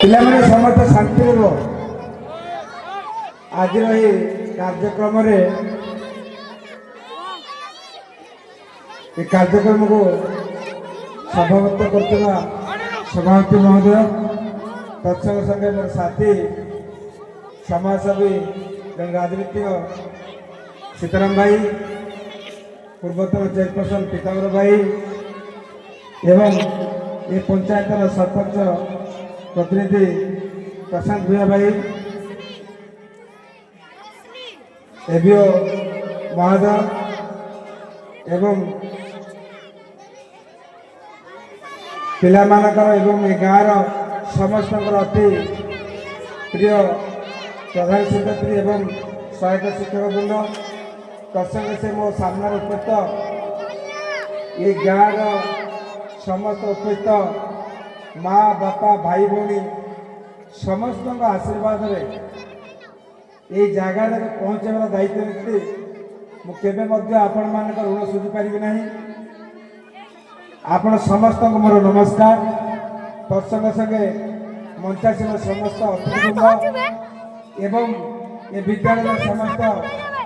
ପିଲାମାନେ, ସମସ୍ତେ ଶାନ୍ତିରେ ରୁହ। ଆଜିର ଏହି କାର୍ଯ୍ୟକ୍ରମରେ, ଏ କାର୍ଯ୍ୟକ୍ରମକୁ ସଭାପତିତ୍ୱ କରୁଥିବା ସଭାପତି ମହୋଦୟ, ତତ୍ସଙ୍ଗେ ସଙ୍ଗେ ମୋର ସାଥୀ ସମାଜସେବୀ ଜଣେ ରାଜନୀତିକ ସୀତାରାମ ଭାଇ, ପୂର୍ବତନ ଚେୟାରପର୍ସନ ପୀତାମ୍ବର ଭାଇ ଏବଂ ଏ ପଞ୍ଚାୟତର ସରପଞ୍ଚ ପ୍ରତିନିଧି ପ୍ରଶାନ୍ତ ଭୂୟା ଭାଇ, ଏବିଓ ମହୋଦୟ ଏବଂ ପିଲାମାନଙ୍କର ଏବଂ ଏ ଗାଁର ସମସ୍ତଙ୍କର ଅତି ପ୍ରିୟ ପ୍ରଧାନ ଶିକ୍ଷୟିତ୍ରୀ ଏବଂ ସହାୟକ ଶିକ୍ଷକ ବୃନ୍ଦ, ତତ୍ସଙ୍ଗେ ସେ ମୋ ସାମ୍ନାରେ ଉପସ୍ଥିତ ଏ ଗାଁର ସମସ୍ତ ଉପସ୍ଥିତ ମା, ବାପା, ଭାଇ, ଭଉଣୀ ସମସ୍ତଙ୍କ ଆଶୀର୍ବାଦରେ ଏଇ ଜାଗାରେ ପହଞ୍ଚାଇବାର ଦାୟିତ୍ୱ ନେଇଥିଲି। ମୁଁ କେବେ ମଧ୍ୟ ଆପଣମାନଙ୍କ ଋଣ ଶୁଝିପାରିବି ନାହିଁ। ଆପଣ ସମସ୍ତଙ୍କୁ ମୋର ନମସ୍କାର। ତତ୍ସଙ୍ଗେ ସଙ୍ଗେ ମଞ୍ଚାସୀନ ସମସ୍ତ ଅତିଥିବୃନ୍ଦ ଏବଂ ଏ ବିଦ୍ୟାଳୟର ସମସ୍ତ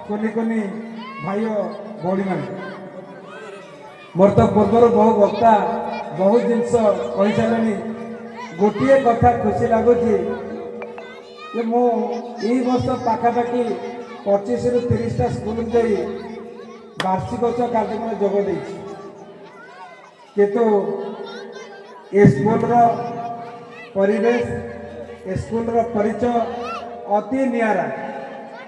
କୁନି କୁନି ଭାଇ ଓ ଭଉଣୀମାନେ, ମୋର ତ ପୂର୍ବରୁ ବହୁ ବକ୍ତା ବହୁତ ଜିନିଷ କହିସାରିଲେଣି। ଗୋଟିଏ କଥା ଖୁସି ଲାଗୁଛି ଯେ ମୁଁ ଏଇ ବର୍ଷ ପାଖାପାଖି 25ରୁ 30ଟା ସ୍କୁଲକୁ ଯାଇ ବାର୍ଷିକୋତ୍ସବ କାର୍ଯ୍ୟକ୍ରମରେ ଯୋଗ ଦେଇଛି। କିନ୍ତୁ ଏ ସ୍କୁଲର ପରିବେଶ, ଏ ସ୍କୁଲର ପରିଚୟ ଅତି ନିଆରା।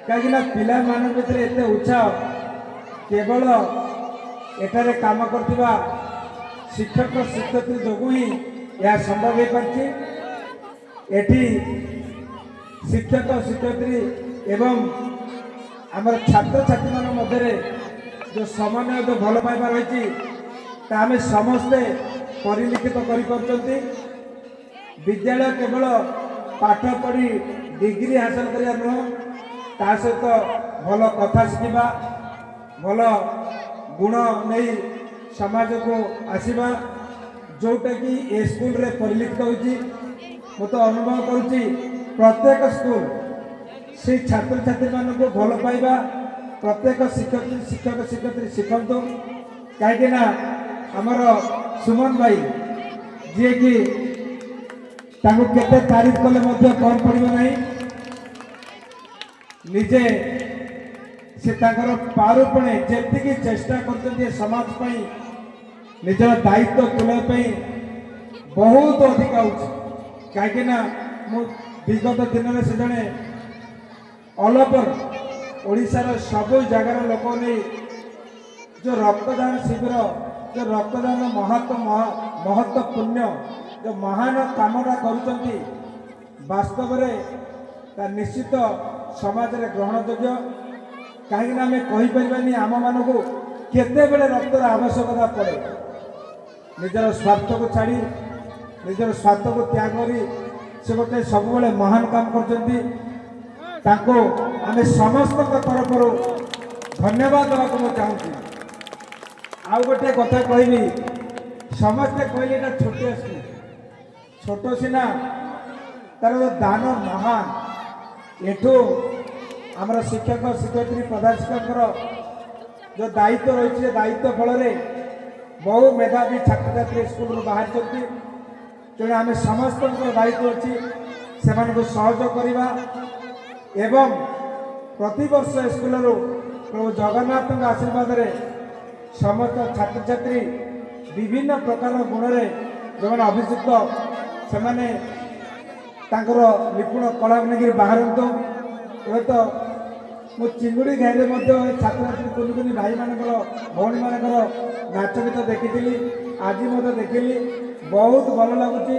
କାହିଁକିନା ପିଲାମାନଙ୍କ ଭିତରେ ଏତେ ଉତ୍ସାହ, କେବଳ ଏଠାରେ କାମ କରୁଥିବା ଶିକ୍ଷକ ଶିକ୍ଷୟିତ୍ରୀ ଯୋଗୁଁ ହିଁ ଏହା ସମ୍ଭବ ହୋଇପାରିଛି। ଏଠି ଶିକ୍ଷକ ଶିକ୍ଷୟିତ୍ରୀ ଏବଂ ଆମର ଛାତ୍ରଛାତ୍ରୀମାନଙ୍କ ମଧ୍ୟରେ ଯେଉଁ ସମନ୍ୱୟ, ଯେଉଁ ଭଲ ପାଇବା ରହିଛି, ତା ଆମେ ସମସ୍ତେ ପରିଲିଖିତ କରିପାରୁଛନ୍ତି। ବିଦ୍ୟାଳୟ କେବଳ ପାଠ ପଢ଼ି ଡିଗ୍ରୀ ହାସଲ କରିବା ନୁହଁ, ତା ସହିତ ଭଲ କଥା ଶିଖିବା, ଭଲ ଗୁଣ ନେଇ ସମାଜକୁ ଆସିବା, ଯେଉଁଟାକି ଏ ସ୍କୁଲରେ ପରିଲିଖିତ ହେଉଛି। ମୁଁ ତ ଅନୁଭବ କରୁଛି, ପ୍ରତ୍ୟେକ ସ୍କୁଲ ସେଇ ଛାତ୍ରଛାତ୍ରୀମାନଙ୍କୁ ଭଲ ପାଇବା ପ୍ରତ୍ୟେକ ଶିକ୍ଷକ ଶିକ୍ଷୟିତ୍ରୀ ଶିଖନ୍ତୁ। କାହିଁକିନା ଆମର ସୁମନ ଭାଇ ଯିଏକି, ତାଙ୍କୁ କେତେ ତାରିଫ କଲେ ମଧ୍ୟ କମ୍ ପଡ଼ିବ ନାହିଁ। ନିଜେ ସେ ତାଙ୍କର ପାରୁପଣେ ଯେତିକି ଚେଷ୍ଟା କରୁଛନ୍ତି ଏ ସମାଜ ପାଇଁ, ନିଜର ଦାୟିତ୍ୱ ତୁଲାଇବା ପାଇଁ, ବହୁତ ଅଧିକା ହେଉଛି। କାହିଁକିନା ମୁଁ ବିଗତ ଦିନରେ ସେ ଜଣେ ଅଲ୍ ଓଭର ଓଡ଼ିଶାର ସବୁ ଜାଗାର ଲୋକ ନେଇ ଯେଉଁ ରକ୍ତଦାନ ଶିବିର, ଯେଉଁ ରକ୍ତଦାନ ମହତ୍ୱପୂର୍ଣ୍ଣ ଯେଉଁ ମହାନ କାମଟା କରୁଛନ୍ତି, ବାସ୍ତବରେ ତା ନିଶ୍ଚିତ ସମାଜରେ ଗ୍ରହଣଯୋଗ୍ୟ। କାହିଁକିନା ଆମେ କହିପାରିବାନି ଆମମାନଙ୍କୁ କେତେବେଳେ ରକ୍ତର ଆବଶ୍ୟକତା ପଡ଼େ। ନିଜର ସ୍ୱାର୍ଥକୁ ଛାଡ଼ି, ନିଜର ସ୍ୱାର୍ଥକୁ ତ୍ୟାଗ କରି ସେ ଗୋଟେ ସବୁବେଳେ ମହାନ କାମ କରୁଛନ୍ତି। ତାଙ୍କୁ ଆମେ ସମସ୍ତଙ୍କ ତରଫରୁ ଧନ୍ୟବାଦ ଦେବାକୁ ମୁଁ ଚାହୁଁଛି। ଆଉ ଗୋଟିଏ କଥା କହିବି, ସମସ୍ତେ କହିଲେ ଏଇଟା ଛୋଟିଆ ସ୍କୁଲ। ଛୋଟ ସିନା, ତାର ଦାନ ମହାନ। ଏଠୁ ଆମର ଶିକ୍ଷକ ଶିକ୍ଷୟିତ୍ରୀ, ପ୍ରଧାନ ଶିକ୍ଷକଙ୍କର ଯେଉଁ ଦାୟିତ୍ୱ ରହିଛି, ସେ ଦାୟିତ୍ୱ ଫଳରେ ବହୁ ମେଧାବୀ ଛାତ୍ରଛାତ୍ରୀ ସ୍କୁଲରୁ ବାହାରିଛନ୍ତି। ତେଣୁ ଆମେ ସମସ୍ତଙ୍କର ଦାୟିତ୍ୱ ଅଛି ସେମାନଙ୍କୁ ସହଯୋଗ କରିବା ଏବଂ ପ୍ରତିବର୍ଷ ଏ ସ୍କୁଲରୁ ପ୍ରଭୁ ଜଗନ୍ନାଥଙ୍କ ଆଶୀର୍ବାଦରେ ସମସ୍ତ ଛାତ୍ରଛାତ୍ରୀ ବିଭିନ୍ନ ପ୍ରକାର ଗୁଣରେ ଯେଉଁମାନେ ଅଭିଯୁକ୍ତ, ସେମାନେ ତାଙ୍କର ନିପୁଣ କଳାକୁ ନେଇକରି ବାହାରନ୍ତୁ। ଏବେ ତ ମୁଁ ଚିଙ୍ଗୁଡ଼ି ଘାଇରେ ମଧ୍ୟ ଛାତ୍ରଛାତ୍ରୀ, କୁନି କୁନି ଭାଇମାନଙ୍କର, ଭଉଣୀମାନଙ୍କର ନାଚ ଗୀତ ଦେଖିଥିଲି। ଆଜି ମଧ୍ୟ ଦେଖିଲି, ବହୁତ ଭଲ ଲାଗୁଛି।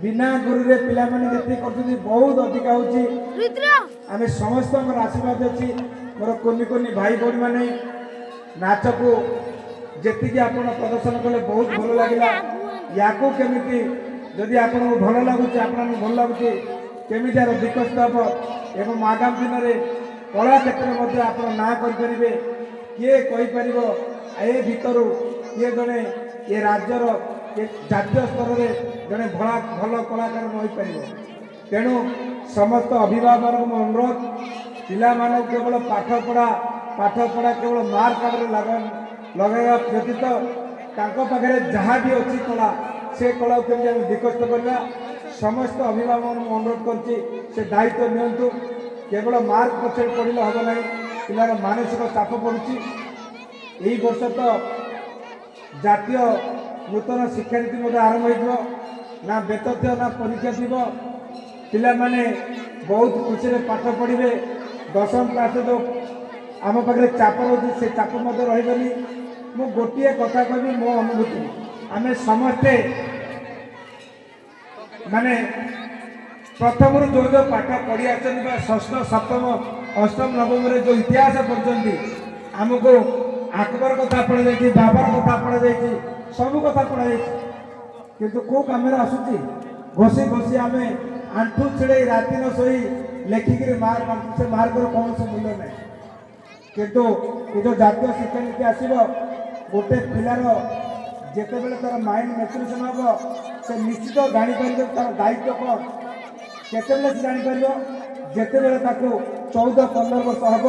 ବିନା ଗୁରୁରେ ପିଲାମାନେ ଯେତିକି କରୁଛନ୍ତି, ବହୁତ ଅଧିକା ହେଉଛି। ରୁଦ୍ର। ଆମେ ସମସ୍ତଙ୍କର ଆଶୀର୍ବାଦ ଅଛି। ମୋର କୁନି କୁନି ଭାଇ ଭଉଣୀମାନେ, ନାଚକୁ ଯେତିକି ଆପଣ ପ୍ରଦର୍ଶନ କଲେ, ବହୁତ ଭଲ ଲାଗିଲା। ୟାକୁ କେମିତି, ଯଦି ଆପଣଙ୍କୁ ଭଲ ଲାଗୁଛି, ଆପଣଙ୍କୁ ଭଲ ଲାଗୁଛି, କେମିତି ଏହାର ବିକଶିତ ହେବ ଏବଂ ଆଗାମୀ ଦିନରେ କଳା କ୍ଷେତ୍ରରେ ମଧ୍ୟ ଆପଣ ନାଁ କରିପାରିବେ। କିଏ କହିପାରିବ, ଏ ଭିତରୁ କିଏ ଜଣେ ଏ ରାଜ୍ୟର ଜାତୀୟ ସ୍ତରରେ ଜଣେ ଭଲ କଳାକାର ନ ହୋଇପାରିବ। ତେଣୁ ସମସ୍ତ ଅଭିଭାବକଙ୍କୁ ମୋ ଅନୁରୋଧ, ପିଲାମାନଙ୍କୁ କେବଳ ପାଠ ପଢ଼ା, ପାଠ ପଢ଼ା, କେବଳ ମାର୍କ କାର୍ଡ଼ରେ ଲଗାଇବା ବ୍ୟତୀତ ତାଙ୍କ ପାଖରେ ଯାହା ବି ଅଛି କଳା, ସେ କଳାକୁ କେମିତି ଆମେ ବିକଶିତ କରିବା, ସମସ୍ତ ଅଭିଭାବକଙ୍କୁ ମୁଁ ଅନୁରୋଧ କରୁଛି, ସେ ଦାୟିତ୍ୱ ନିଅନ୍ତୁ। କେବଳ ମାର୍କ ପଛରେ ପଡ଼ିଲେ ହେବ ନାହିଁ, ପିଲାର ମାନସିକ ଚାପ ପଡ଼ୁଛି। ଏଇ ବର୍ଷ ତ ଜାତୀୟ ନୂତନ ଶିକ୍ଷାନୀତି ମଧ୍ୟ ଆରମ୍ଭ ହେଇଯିବ। ନା ବେତ ଥିବ, ନା ପରୀକ୍ଷା ଥିବ। ପିଲାମାନେ ବହୁତ ଖୁସିରେ ପାଠ ପଢ଼ିବେ। 10ମ କ୍ଲାସରେ ଯେଉଁ ଆମ ପାଖରେ ଚାପ ରହୁଛି, ସେ ଚାପ ମଧ୍ୟ ରହିବନି। ମୁଁ ଗୋଟିଏ କଥା କହିବି, ମୋ ଅନୁଭୂତି, ଆମେ ସମସ୍ତେ ମାନେ ପ୍ରଥମରୁ ଯେଉଁ ଯେଉଁ ପାଠ ପଢ଼ି ଆସିଛନ୍ତି ବା ଷଷ୍ଠ, ସପ୍ତମ, ଅଷ୍ଟମ, ନବମରେ ଯେଉଁ ଇତିହାସ ପଢ଼ୁଛନ୍ତି, ଆମକୁ ଆକବର କଥା ପଢ଼ାଯାଇଛି, ବାବର କଥା ପଢ଼ାଯାଇଛି, ସବୁ କଥା ପଢ଼ାଯାଇଛି। କିନ୍ତୁ କେଉଁ କାମରେ ଆସୁଛି? ଘୋଷି ଘୋଷି ଆମେ ଆଣ୍ଠୁ ଛିଡ଼େଇ, ରାତି ନ ଶୋଇ ଲେଖିକିରି ମାର୍କ, ସେ ମାର୍କର କୌଣସି ମୂଲ୍ୟ ନାହିଁ। କିନ୍ତୁ ଏ ଯେଉଁ ଜାତୀୟ ଶିକ୍ଷାନୀତି ଆସିବ, ଗୋଟେ ପିଲାର ଯେତେବେଳେ ତାର ମାଇଣ୍ଡ ମ୍ୟାଚୁରେସନ୍ ହେବ, ସେ ନିଶ୍ଚିତ ଜାଣିପାରିବ ତାର ଦାୟିତ୍ୱ କ'ଣ। କେତେବେଳେ ସେ ଜାଣିପାରିବ? ଯେତେବେଳେ ତାକୁ 14-15 ବର୍ଷ ହେବ,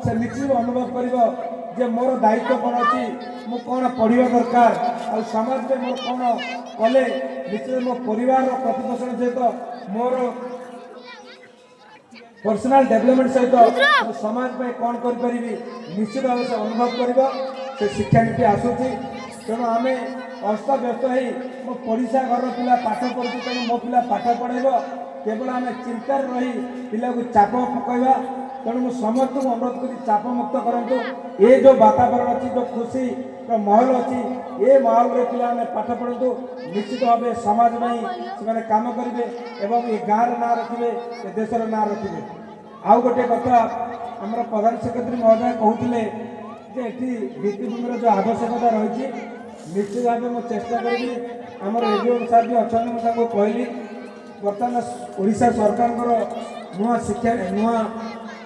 ସେ ନିଶ୍ଚିତ ଅନୁଭବ କରିବ ଯେ ମୋର ଦାୟିତ୍ୱ କ'ଣ ଅଛି, ମୁଁ କ'ଣ ପଢ଼ିବା ଦରକାର, ଆଉ ସମାଜରେ ମୋର କ'ଣ କଲେ ନିଶ୍ଚିତ ମୋ ପରିବାରର ପ୍ରତିପୋଷଣ ସହିତ, ମୋର ପର୍ସନାଲ ଡେଭଲପମେଣ୍ଟ ସହିତ ମୁଁ ସମାଜ ପାଇଁ କ'ଣ କରିପାରିବି, ନିଶ୍ଚିତ ଭାବେ ସେ ଅନୁଭବ କରିବ। ସେ ଶିକ୍ଷାନୀତି ଆସୁଛି। ତେଣୁ ଆମେ ଅସ୍ତବ୍ୟସ୍ତ ହେଇ, ମୋ ପଡ଼ିଶା ଘରର ପିଲା ପାଠ ପଢ଼ୁଛି, ତେଣୁ ମୋ ପିଲା ପାଠ ପଢ଼େଇବ, କେବଳ ଆମେ ଚିନ୍ତାରେ ରହି ପିଲାକୁ ଚାପ ପକାଇବା। ତେଣୁ ମୁଁ ସମସ୍ତଙ୍କୁ ଅନୁରୋଧ କରୁଛି, ଚାପ ମୁକ୍ତ କରନ୍ତୁ। ଏ ଯେଉଁ ବାତାବରଣ ଅଛି, ଯେଉଁ ଖୁସିର ମାହୋଲ ଅଛି, ଏ ମାହୋଲରେ ପିଲାମାନେ ପାଠ ପଢ଼ନ୍ତୁ। ନିଶ୍ଚିତ ଭାବେ ସମାଜ ପାଇଁ ସେମାନେ କାମ କରିବେ ଏବଂ ଏ ଗାଁର ନାଁ ରଖିବେ, ଏ ଦେଶର ନାଁ ରଖିବେ। ଆଉ ଗୋଟିଏ କଥା, ଆମର ପ୍ରଧାନ ଶିକ୍ଷୟିତ୍ରୀ ମହୋଦୟ କହୁଥିଲେ ଯେ ଏଠି ଭିତ୍ତିଭୂମିର ଯେଉଁ ଆବଶ୍ୟକତା ରହିଛି, ନିଶ୍ଚିତ ଭାବେ ମୁଁ ଚେଷ୍ଟା କରିବି। ଆମର ଏବିଓ ସାର୍ ବି ଅଛନ୍ତି, ମୁଁ ତାଙ୍କୁ କହିଲି, ବର୍ତ୍ତମାନ ଓଡ଼ିଶା ସରକାରଙ୍କର ନୂଆ ଶିକ୍ଷା, ନୂଆ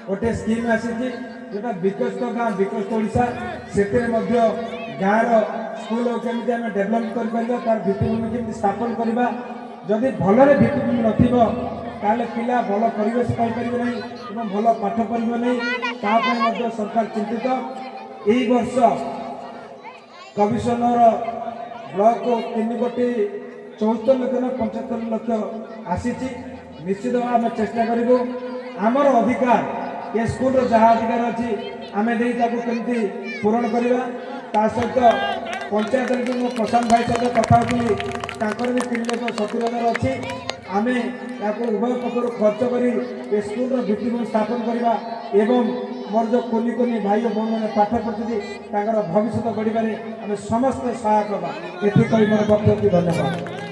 ଗୋଟେ ସ୍କିମ୍ ଆସିଛି, ଯେଉଁଟା ବିକଶିତ ଗାଁ, ବିକଶିତ ଓଡ଼ିଶା। ସେଥିରେ ମଧ୍ୟ ଗାଁର ସ୍କୁଲ କେମିତି ଆମେ ଡେଭଲପ୍ କରିପାରିବା, ତାର ଭିତ୍ତିଭୂମି କେମିତି ସ୍ଥାପନ କରିବା। ଯଦି ଭଲରେ ଭିତ୍ତିଭୂମି ନଥିବ, ତାହେଲେ ପିଲା ଭଲ ପରିବେଶ ପାଇପାରିବେ ନାହିଁ ଏବଂ ଭଲ ପାଠ ପଢ଼ିବ ନାହିଁ। ତା ପାଇଁ ମଧ୍ୟ ସରକାର ଚିନ୍ତିତ। ଏଇ ବର୍ଷ କମିଶନର ବ୍ଲକ 3 କୋଟି 74 ଲକ୍ଷ ନା 75 ଲକ୍ଷ ଆସିଛି। ନିଶ୍ଚିତ ଭାବେ ଆମେ ଚେଷ୍ଟା କରିବୁ, ଆମର ଅଧିକାର, ଏ ସ୍କୁଲର ଯାହା ଅଧିକାର ଅଛି, ଆମେ ଦେଇ ତାକୁ କେମିତି ପୂରଣ କରିବା। ତା ସହିତ ପଞ୍ଚାୟତରେ ବି ମୁଁ ପ୍ରଶାନ୍ତ ଭାଇ ସହିତ କଥା ହେଉଥିଲି, ତାଙ୍କର ବି 3,70,000 ଅଛି। ଆମେ ତାକୁ ଉଭୟ ପକ୍ଷରୁ ଖର୍ଚ୍ଚ କରି ଏ ସ୍କୁଲର ଭିତ୍ତିଭୂମି ସ୍ଥାପନ କରିବା ଏବଂ ମୋର ଯେଉଁ କୁନି କୁନି ଭାଇ ଓ ଭଉଣୀମାନେ ପାଠ ପଢ଼ୁଛନ୍ତି, ତାଙ୍କର ଭବିଷ୍ୟତ ଗଢ଼ିବାରେ ଆମେ ସମସ୍ତେ ସହାୟକ ହେବା। ଏତିକି କହି ମୋର ବକ୍ତବ୍ୟ। ଧନ୍ୟବାଦ।